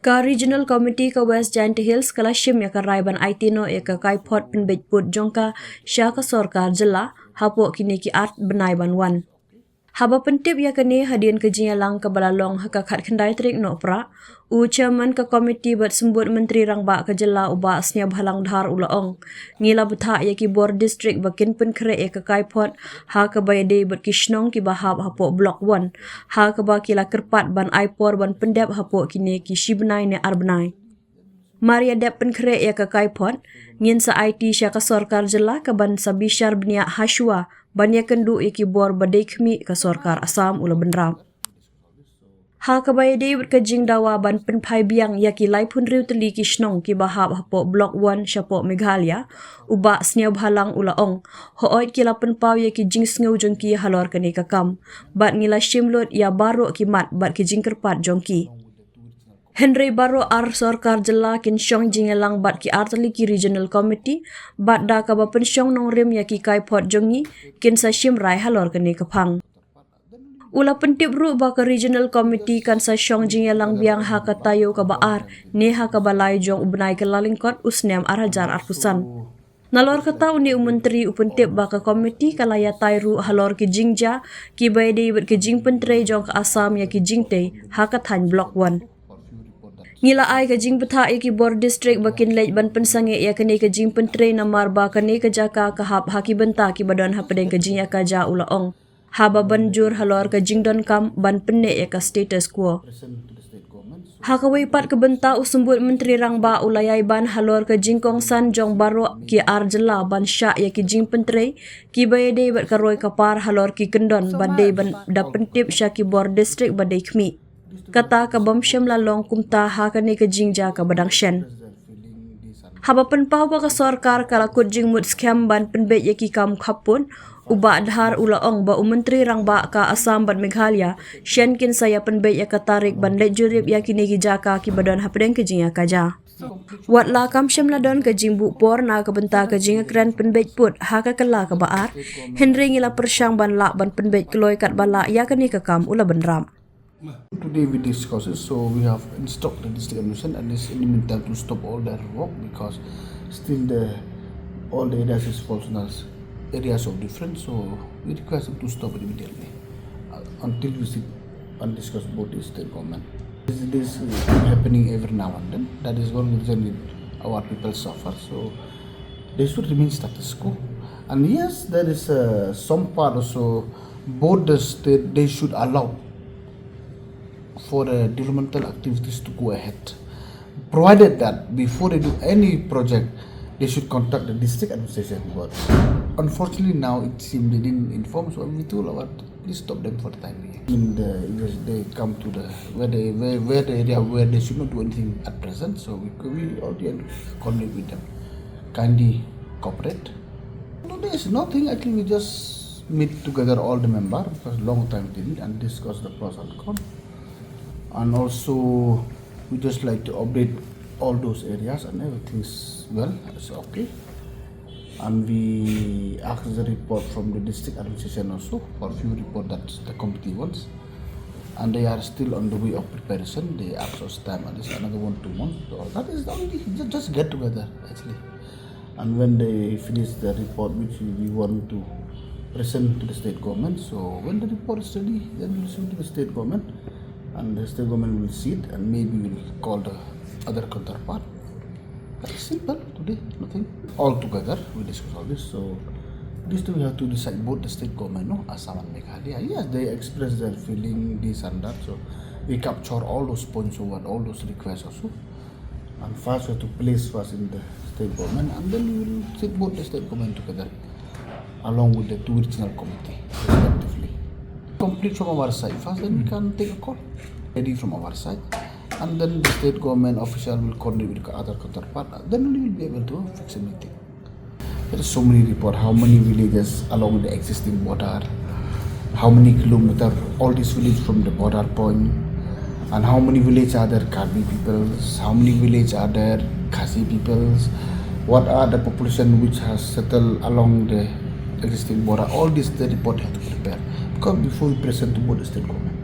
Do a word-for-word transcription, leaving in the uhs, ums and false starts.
Ka Regional Committee ka West Jaintia Hills ka la shim ïa ka rai ban aiti noh ïa ka kaiphod pynbeit pud jong ka sha ka sorkar jylla hapoh kine ki ar bnai ban wan. Haba pyntip ïa kane hadien ka jingïalang kaba la long ha ka khatkhyndai tarik Nohprah, u Chairman ka Committee bad Symbud Myntri Rangbah ka jylla u Bah Sniawbhalang Dhar u la ong, ngi la bthah ïa ki bor district ba kin pynkhreh ïa ka kaiphod ha kaba ïadei bad ki shnong kiba hap hapoh Block One, ha kaba ki la kyrpad ban ai por ban pyndep hapoh kine ki shi bnai ne ar bnai. Mar ïa dep pynkhreh ïa ka kaiphod, ngin sa aiti sha ka sorkar jylla ka ban sa bishar bniah hashwa ban ïakynduh ïa ki bor ba dei khmih, ka sorkar Assam u la bynrap. Ha kaba ïadei bad ka jingdawa ban pynphai biang ïa ki laiphew hynriew tylli ki shnong kiba hap hapoh Block One shapoh Meghalaya, u Bah Sniawbhalang u la ong, hooid ki la pynpaw ïa ki jingsngew jong ki halor kane ka kam, bad ngi la shim lut ïa baroh ki mat bad ki jingkyrpad jong ki. Hynrei baroh ar sorkar jylla kin shong jingïalang bad ki ar tylli ki Regional Committee, bad da kaba pynshong nongrim ïa ki kaiphod jong ngi, kin sa shim rai halor kane ka phang. U la pyntip ruh ba ka Regional Committee kan sa shong jingïalang biang ha ka taïew kaba ar ne ha kaba lai jong u bnai Kyllalyngkot u snem ar hajar arphew san. Nalor kata, une u Myntri u pyntip ba ka Committee ka la ïatai ruh halor ki jingjia kiba ïadei bad ki jingpyntrei jong ka Assam ïa ki jingtei ha ka thaiñ Block One. Ngi la ai ka jingbthah ïa ki bor district ba kin leit ban pynsangeh ïa kane ka jingpyntrei namar ba kane ka jaka ka hap ha ki bynta kiba don hapdeng ka jingïakajia, u la ong. Haba ban jur halor ka jingdonkam ban pynneh ïa ka status quo. Ha kawei pat ka bynta, u Symbud Myntri Rangbah u la ïai ban halor ka jingkongsan jong baroh ki ar jylla ban shah ïa ki jingpyntrei kiba ïadei bad ka roi ka par halor ki kyndon ba dei ban da pyntip sha ki bor district ba dei khmih. Kata ka bym shym la long kumta ha kane ka jingjia kaba dang shen. Haba pynpaw ba ka sorkar ka la kut jingmut skhem ban pynbeit ïa ki kam khappud, u Bah Dhar u la ong ba u Myntri Rangbah ka Assam bad Meghalaya shen kin sa ïa pynbeit ïa ka tarik ban leit jurip ïa kine ki jaka kiba don hapdeng ka jingïakajia. Wat la kam shym la don ka jingbuh por na ka bynta ka jingïakren pynbeit pud ha ka kylla kaba ar, hynrei ngi la pyrshang ban lah ban pynbeit kloi katba lah ïa kane ka kam, u la bynrap. Today we discuss it, so we have instructed the district administration at least in the meantime to stop all their work because still the all the areas is false areas of difference. So we request them to stop it immediately uh, until we sit and discuss both the state government. This, this is happening every now and then. That is one reason with our people suffer. So they should remain status quo. And yes, there is uh, some part also both the state they should allow for the developmental activities to go ahead, provided that before they do any project, they should contact the district administration. But unfortunately, now it seems they didn't inform, so we told our please stop them for the time being. In the they come to the where they where, where the area where they should not do anything at present. So we we already coordinate with them. Kindly cooperate. No, there is nothing. Actually, we just meet together all the member because long time didn't and discuss the pros and cons. And also, we just like to update all those areas and everything's well, it's okay. And we asked the report from the district administration also for few report that the committee wants. And they are still on the way of preparation. They asked us time at least another one, two months. So that is only just get together actually. And when they finish the report which we want to present to the state government, so when the report is ready, then we'll send to the state government, and the state government will see it, and maybe we'll call the other counterpart. That's simple today, nothing. All together, we discuss all this. So this thing we have to decide both the state government, no, Assam and Meghalaya. Yes, they express their feeling, this and that. So we capture all those points forward, all those requests also. And first we have to place first in the state government, and then we will sit both the state government together along with the two regional committee respectively. Complete from our side first, then we can take a call. Ready from our side, and then the state government official will coordinate with the other counterpart. Then we will be able to fix a meeting. There are so many reports, how many villages along the existing border, how many kilometer all these villages from the border point, and how many villages are there Karbi peoples, how many villages are there Khasi peoples, what are the population which has settled along the existing border, all this the report have to prepare. Because before we present to both the state government.